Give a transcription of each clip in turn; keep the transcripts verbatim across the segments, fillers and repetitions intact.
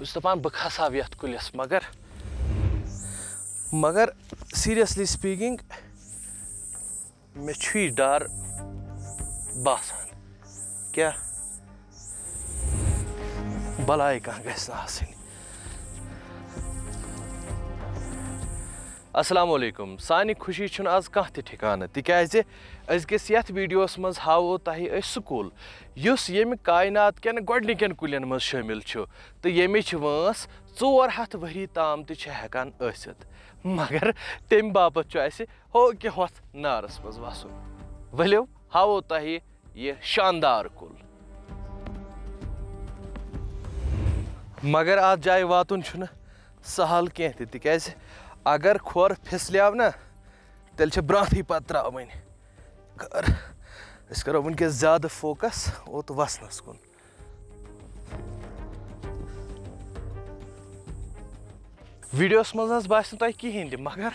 بہٕ چھُس دَپان بہٕ کھسہٕ ہا یَتھ کُلِس، مگر، مگر seriously speaking، مےٚ چھُے ڈر باسان۔ کیٛاہ؟ بلاے کانٛہہ گژھِ نہٕ آسٕنۍ۔ السلام علیکم۔ سانہِ خوشی چھُنہٕ آز کانٛہہ تہِ ٹھِکانہٕ، تِکیٛازِ أزکِس یَتھ ویٖڈیوَس منٛز ہاوو تۄہہِ أسۍ سُہ کُل، یُس ییٚمہِ کاینات کٮ۪ن گۄڈٕنِکٮ۪ن کُلٮ۪ن منٛز شٲمِل چھُ تہٕ ییٚمِچ وٲنٛس ژور ہَتھ ؤری تام تہِ چھِ ہٮ۪کان ٲسِتھ۔ مگر تَمہِ باپتھ چھُ اَسہِ ہو کہِ ہۄتھ نارس منٛز وسُن۔ ؤلِو ہاوو تۄہہِ یہِ شاندار کُل۔ مگر اتھ جایہِ واتُن چھُنہٕ سہل کینٛہہ تہِ، تِکیازِ اگر کھۄر پھسلیو نہ، تیٚلہِ چھِ برٛونٛٹھٕے پتہٕ ترٛاوٕنۍ۔ خٲر، أسۍ کرو وٕنکیٚس زیادٕ focus اوٚت وسنس کُن۔ ویٖڈیوَس منٛز حظ باسہِ نہٕ تۄہہِ کِہیٖنۍ تہِ، مگر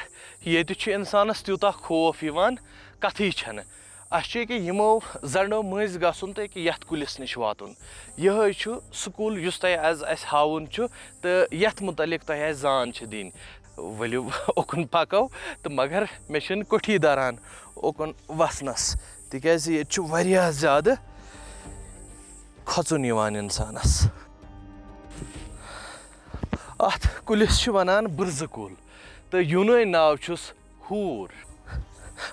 ییٚتہِ چھُ اِنسانَس تیوٗتاہ خوف یِوان، کَتھٕے چھَنہٕ۔ اَسہِ چھُ ییٚکیٛاہ یِمو زَرنو مٔنٛزۍ گژھُن تہٕ ییٚکیٛاہ یَتھ کُلِس نِش واتُن۔ یِہوٚے چھُ سُہ کُل یُس تۄہہِ آز اَسہِ ہاوُن چھُ تہٕ یَتھ مُتعلِق تۄہہِ اَسہِ زان چھِ دِنۍ۔ ؤلِو، اوکُن پَکو تہٕ مگر مےٚ چھِنہٕ کوٚٹھی دَران اوکُن وَسنَس، تِکیٛازِ ییٚتہِ چھُ واریاہ زیادٕ کھۄژُن یِوان اِنسانَس۔ اَتھ کُلِس چھِ وَنان بٕرزٕ کُل تہٕ یوٗنٲنۍ ناو چھُس ہوٗر،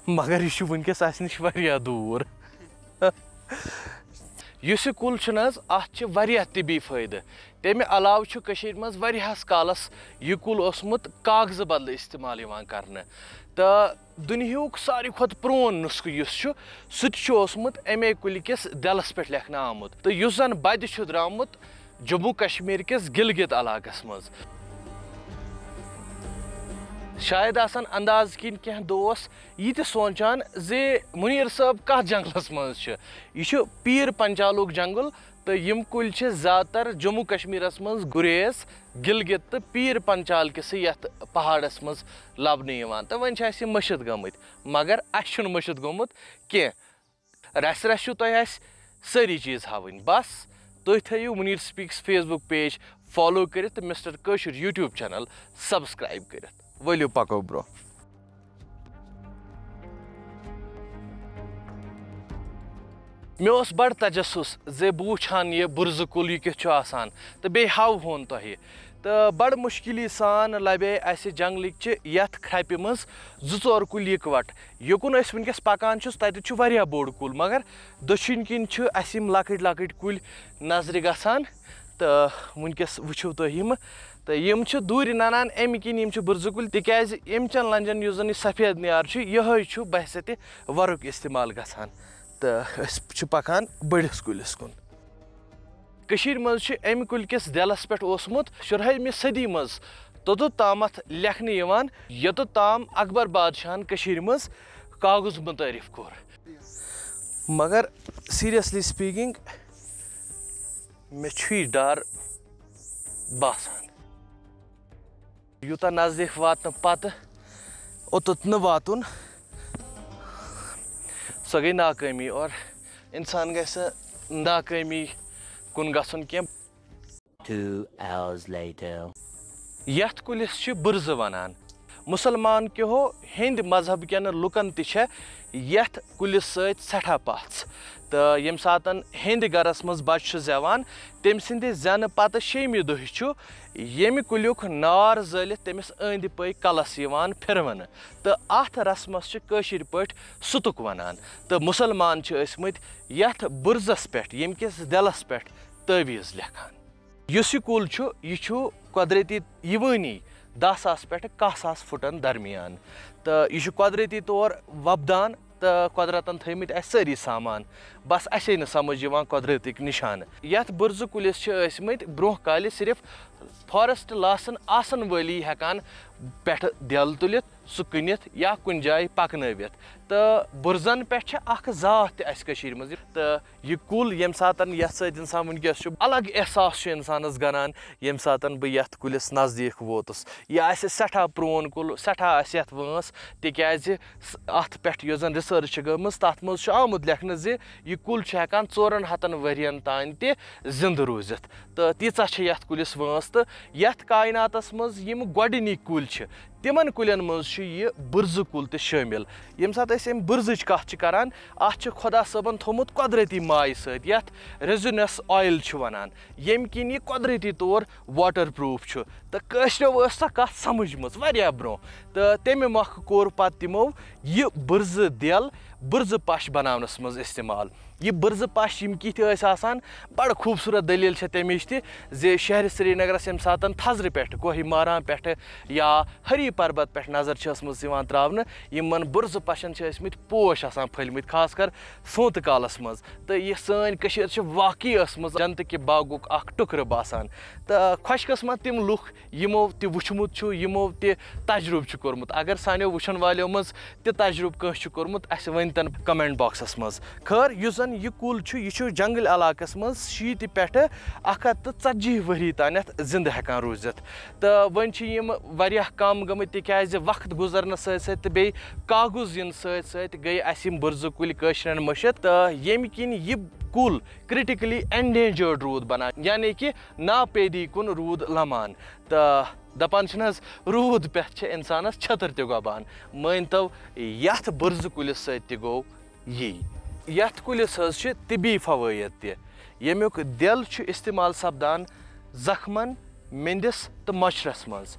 مگر یہِ چھُ وٕنکیٚس اَسہِ نِش واریاہ دوٗر۔ یُس یہِ کُل چھُنہٕ حظ، اَتھ چھِ واریاہ طِبی فٲیدٕ۔ تَمہِ علاوٕ چھُ کٔشیٖرِ منٛز واریاہَس کالَس یہِ کُل اوسمُت کاغذٕ بدلہٕ استعمال یِوان کرنہٕ۔ تہٕ دُنیہُک ساروی کھۄتہٕ پرٛون نُسخہٕ یُس چھُ، سُہ تہِ چھُ اوسمُت اَمے کُلہِ کِس دٮ۪لَس پٮ۪ٹھ لیکھنہٕ آمُت۔ تہٕ یُس زَن بدِ چھُ درٛامُت جموں کشمیر کِس گلگت علاقس منٛز۔ شاید آسن انداز کِنۍ کینٛہہ دوس یہِ تہِ سونٛچان زِ مُنیٖر صٲب کتھ جنگلس منٛز چھِ۔ یہِ چھُ پیٖر پنچالُک جنگل تہٕ یِم کُلۍ چھِ زیادٕ تر جموں کشمیرس منٛز گُریز، گلگت تہٕ پیٖر پنچال کِسٕے یتھ پہاڑس منٛز لبنہٕ یِوان تہٕ وۄنۍ چھِ اَسہِ یِم مٔشِتھ گٔمٕتۍ، مگر اَسہِ چھُنہٕ مٔشِتھ گوٚمُت کینٛہہ۔ رَسہِ رَسہِ چھُو تۄہہِ اَسہِ سٲری چیٖز ہاوٕنۍ۔ بس تُہۍ تھٲیِو مُنیٖر سپیٖکس Facebook page follow کٔرِتھ تہٕ مسٹر کٲشُر YouTube channel subscribe کٔرِتھ۔ ؤلِو پَکو برٛونٛہہ۔ مےٚ اوس بڑٕ تجسس زِ بہٕ وٕچھ ہن یہِ بُرزٕ کُل، یہِ کیُتھ چھُ آسان، تہٕ بیٚیہِ ہاوہون تۄہہِ۔ تہٕ بڑٕ مُشکِلی سان لبے اَسہِ جنگلٕکۍ چہِ یتھ کھرٛپہِ منٛز زٕ ژور کُلۍ یِکوٹہٕ۔ یوٚکُن أسۍ وٕنکیٚس پکان چھِس، تتہِ چھُ واریاہ بوٚڑ کُل، مگر دٔچھِنۍ کِنۍ چھِ اَسہِ یِم لۄکٕٹۍ لۄکٕٹۍ کُلۍ نظرِ گژھان۔ تہٕ وٕنکیٚس وٕچھِو تُہۍ یِم، تہٕ یِم چھِ دوٗرِ ننان اَمہِ کِنۍ، یِم چھِ بُرزٕ کُلۍ، تِکیازِ اَمہِ چٮ۪ن لنجن یُس زن یہِ سفید نیار چھُ، یِہوٚے چھُ بحیثیتِ ورُک استعمال گژھان۔ تہٕ أسۍ چھِ پکان بٔڑِس کُلِس کُن۔ کٔشیٖرِ منٛز چھُ اَمہِ کُلۍ کِس دٮ۪لَس پٮ۪ٹھ اوسمُت شُرہٲیمہِ صٔدی منٛز توٚتَتھ تامَتھ لیکھنہٕ یِوان، یوٚتَتھ تام اکبر بادشاہَن کٔشیٖرِ منٛز کاغذ مُتعٲرِف کوٚر۔ مگر seriously speaking، مےٚ چھُے ڈر باسان۔ یوٗتاہ نزدیٖک واتنہٕ پتہٕ اوٚتَتھ نہٕ واتُن، سۄ گٔے ناکٲمی، اور اِنسان گژھِ نہٕ ناکٲمی کُن گژھُن کینٛہہ۔ Two hours later. یَتھ کُلِس چھِ بُرزٕ وَنان۔ مُسلمان کیو ہیٚنٛدۍ مذہب کٮ۪ن لُکَن تہِ چھےٚ یَتھ کُلِس سۭتۍ سٮ۪ٹھاہ پَژھ، تہٕ ییٚمہِ ساتَن ہیٚنٛدۍ گَرَس منٛز بَچہٕ چھُ زٮ۪وان، تٔمۍ سٕنٛدِ زٮ۪نہٕ پَتہٕ شیٚیِمہِ دۄہہِ چھُ ییٚمہِ کُلیُک نار زٲلِتھ تٔمِس أنٛدۍ پٔکۍ کَلَس یِوان پھِروٕنہٕ، تہٕ اَتھ رسمَس چھِ کٲشِرۍ پٲٹھۍ سُتُک وَنان۔ تہٕ مُسلمان چھِ ٲسۍ مٕتۍ یَتھ بُرزَس پٮ۪ٹھ، ییٚمہِ کِس دٮ۪لَس پٮ۪ٹھ، تعویٖذ لیکھان۔ یُس یہِ کُل چھُ، یہِ چھُ قۄدرٔتی یِوٲنی دَہ ساس پٮ۪ٹھٕ کاہ ساس فُٹَن درمیان، تہٕ یہِ چھُ قۄدرٔتی طور وۄپدان، تہٕ قۄدرَتَن تھٲومٕتۍ اَسہِ سٲری سامان، بَس اَسے نہٕ سَمٕجھ یِوان قۄدرَتٕکۍ نِشانہٕ۔ یَتھ بُرزٕ کُلِس چھِ ٲسۍ مٕتۍ برٛونٛہہ کالہِ صرف فارسٹ لاسَن آسَن وٲلی ہٮ۪کان پٮ۪ٹھٕ دٮ۪ل تُلِتھ، سُہ کٕنِتھ یا کُنہِ جایہِ پَکنٲوِتھ۔ تہٕ بُرزَن پٮ۪ٹھ چھِ اَکھ ذات تہِ اَسہِ کٔشیٖرِ منٛز، تہٕ یہِ کُل ییٚمہِ ساتَن یَتھ سۭتۍ اِنسان وٕنکیٚس چھُ، الگ احساس چھُ اِنسانَس گَران ییٚمہِ ساتَن بہٕ یَتھ کُلِس نزدیٖک ووتُس۔ یہِ آسہِ سٮ۪ٹھاہ پرٛون کُل، سٮ۪ٹھاہ آسہِ یَتھ وٲنٛس، تِکیٛازِ س-، اَتھ پٮ۪ٹھ یۄس زَن research چھِ گٔمٕژ، تَتھ منٛز چھُ آمُت لیکھنہٕ زِ یہِ کُل چھُ ہٮ۪کان ژورَن ہَتَن ؤرِین تام تہِ زِندٕ روٗزِتھ۔ تہٕ تیٖژاہ چھِ یَتھ کُلِس وٲنٛس۔ تہٕ یَتھ کایناتَس منٛز یِم گۄڈٕنِکۍ کُلۍ چھِ، تِمَن کُلٮ۪ن منٛز چھُ یہِ بٕرزٕ کُل تہِ شٲمِل۔ ییٚمہِ ساتہٕ أسۍ اَمہِ بٕرزٕچ کَتھ چھِ کَران، اَتھ چھِ خۄدا صٲبَن تھوٚومُت قۄدرٔتی مایہِ سۭتۍ، یَتھ ریزِنَس آیِل چھِ وَنان، ییٚمہِ کِنۍ یہِ قۄدرٔتی طور واٹر پروٗف چھُ۔ تہٕ کٲشرٮ۪و ٲس سۄ کَتھ سَمٕجھمٕژ واریاہ برونٛہہ، تہٕ تَمہِ مۄکھٕ کوٚر پَتہٕ تِمو یہِ بٕرزٕ دٮ۪ل بٕرزٕ پَش بَناونَس منٛز اِستعمال۔ یہِ بٕرزٕ پَش یِم کِتھۍ ٲسۍ آسان، بَڑٕ خوٗبصوٗرت دٔلیٖل چھےٚ تَمِچ تہِ، زِ شہرِ سرینگرَس ییٚمہِ ساتَن تھَزرٕ پٮ۪ٹھ، کوہی ماران پٮ۪ٹھٕ یا ہری پربت پٮ۪ٹھ نظر چھِ ٲسمٕژ یِوان ترٛاونہٕ، یِمَن بٕرزٕ پَشَن چھِ ٲسمٕتۍ پوش آسان پھٔلۍ مٕتۍ، خاص کر سونٛتہٕ کالَس منٛز۔ تہٕ یہِ سٲنۍ کٔشیٖر چھِ واقعی ٲسمٕژ جنتہٕ کہِ باغُک اَکھ ٹُکرٕ باسان۔ تہٕ خۄش قٕسمت تِم لُکھ، یِمو تہِ وٕچھمُت چھُ، یِمو تہِ تجرُبہٕ چھُ کوٚرمُت۔ اگر سانیو وٕچھَن والیو منٛز تہِ تجرُبہٕ کٲنٛسہِ چھُ کوٚرمُت، اَسہِ ؤنۍتَن comment boxَس منٛز۔ خٲر، یُس زَن یہِ کُل چھُ، یہِ چھُ جنٛگل علاقَس منٛز شیٖتہِ پٮ۪ٹھٕ اَکھ ہَتھ تہٕ ژَتجی ؤری تام اَتھ زِندٕ ہٮ۪کان روٗزِتھ۔ تہٕ وۄنۍ چھِ یِم واریاہ کم گٔمٕتۍ، تِکیٛازِ وقت گُزرنَس سۭتۍ سۭتۍ تہٕ بیٚیہِ کاغذ یِنہٕ سۭتۍ سۭتۍ گٔے اَسہِ یِم بٕرزٕ کُلۍ کٲشرٮ۪ن مٔشِتھ، تہٕ ییٚمہِ کِنۍ یہِ کُل critically endangered روٗد بَنان، یعنی کہِ ناپیدی کُن روٗد لمان۔ تہٕ دَپان چھِنہٕ حظ، روٗد پٮ۪تھ چھِ اِنسانَس چھٔتٕر تہِ گۄبان۔ مٲنۍ تو، یَتھ بٕرزٕ کُلِس سۭتۍ تہِ گوٚو یی۔ یَتھ کُلِس حظ چھِ طبی فوٲیِد تہِ۔ ییٚمیُک دٮ۪ل چھُ استعمال سپدان زخمَن، میٚنٛدِس تہٕ مۄچرَس منٛز۔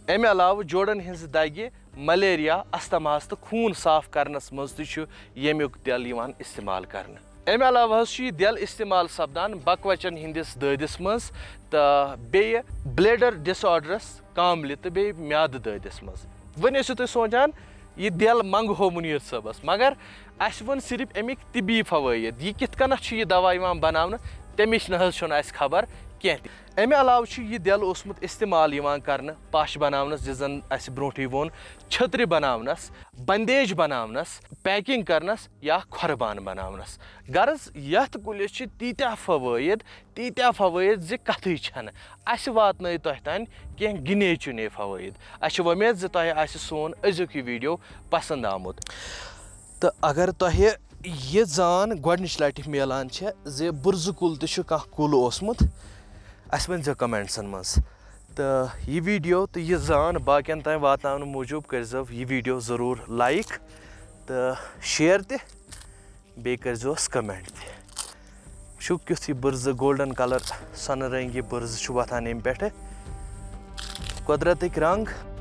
اَمہِ علاوٕ جوڑَن ہٕنٛزِ دَگہِ، ملیریا، استماہَس تہٕ خوٗن صاف کرنَس منٛز تہِ چھُ ییٚمیُک دٮ۪ل یِوان استعمال کرنہٕ۔ اَمہِ علاوٕ حظ چھُ یہِ دٮ۪ل استعمال سپدان بکوچَن ہٕنٛدِس دٲدِس منٛز تہٕ بیٚیہِ bladder disorderَس، کاملہِ تہٕ بیٚیہِ میادٕ دٲدِس منٛز۔ وۄنۍ ٲسِو تُہۍ سونٛچان، یہِ دٮ۪ل منٛگہو مُنیٖر صٲبَس، مگر اَسہِ ووٚن صرف اَمِکۍ طبی فوٲیِد، یہِ کِتھ کٔنَتھ چھُ یہِ دوا یِوان بناونہٕ، تَمِچ نہ حظ چھُنہٕ اَسہِ خبر کینٛہہ۔ اَمہِ علاوٕ چھُ یہِ دٮ۪ل اوسمُت استعمال یِوان کرنہٕ پَش بناونَس، یہِ زَن اَسہِ برونٛٹھٕے ووٚن، چھٔترِ بناونَس، بندیج بناونَس، packing کرنَس یا کھۄرٕ بانہٕ بناونَس۔ غرض، یَتھ کُلِس چھِ تیٖتیٛاہ فوٲیِد، تیٖتیٛاہ فوٲیِد زِ کَتھٕے چھَنہٕ۔ اَسہِ واتنٲے تۄہہِ تام کینٛہہ گِنے چُنے فوٲیِد۔ اَسہِ چھِ وۄمید زِ تۄہہِ آسہِ سون أزیُک یہِ video پسنٛد آمُت۔ تہٕ اگر تۄہہِ یہِ زان گۄڈٕنِچ لَٹہِ میلان چھےٚ زِ بُرزٕ کُل تہِ چھُ کانٛہہ کُل اوسمُت، اَسہِ ؤنۍزیو commentسَن منٛز۔ تہٕ یہِ video تہٕ یہِ زان باقیَن تام واتناونہٕ موٗجوٗب کٔرۍزیو یہِ video ضروٗر like تہٕ share تہِ، بیٚیہِ کٔرۍزیوس comment تہِ۔ وٕچھِو کیُتھ یہِ بٕرزٕ، golden colour، سۄنہٕ رنٛگی بٕرزٕ چھُ وۄتھان اَمہِ پٮ۪ٹھٕ۔ قۄدرتٕکۍ رنٛگ۔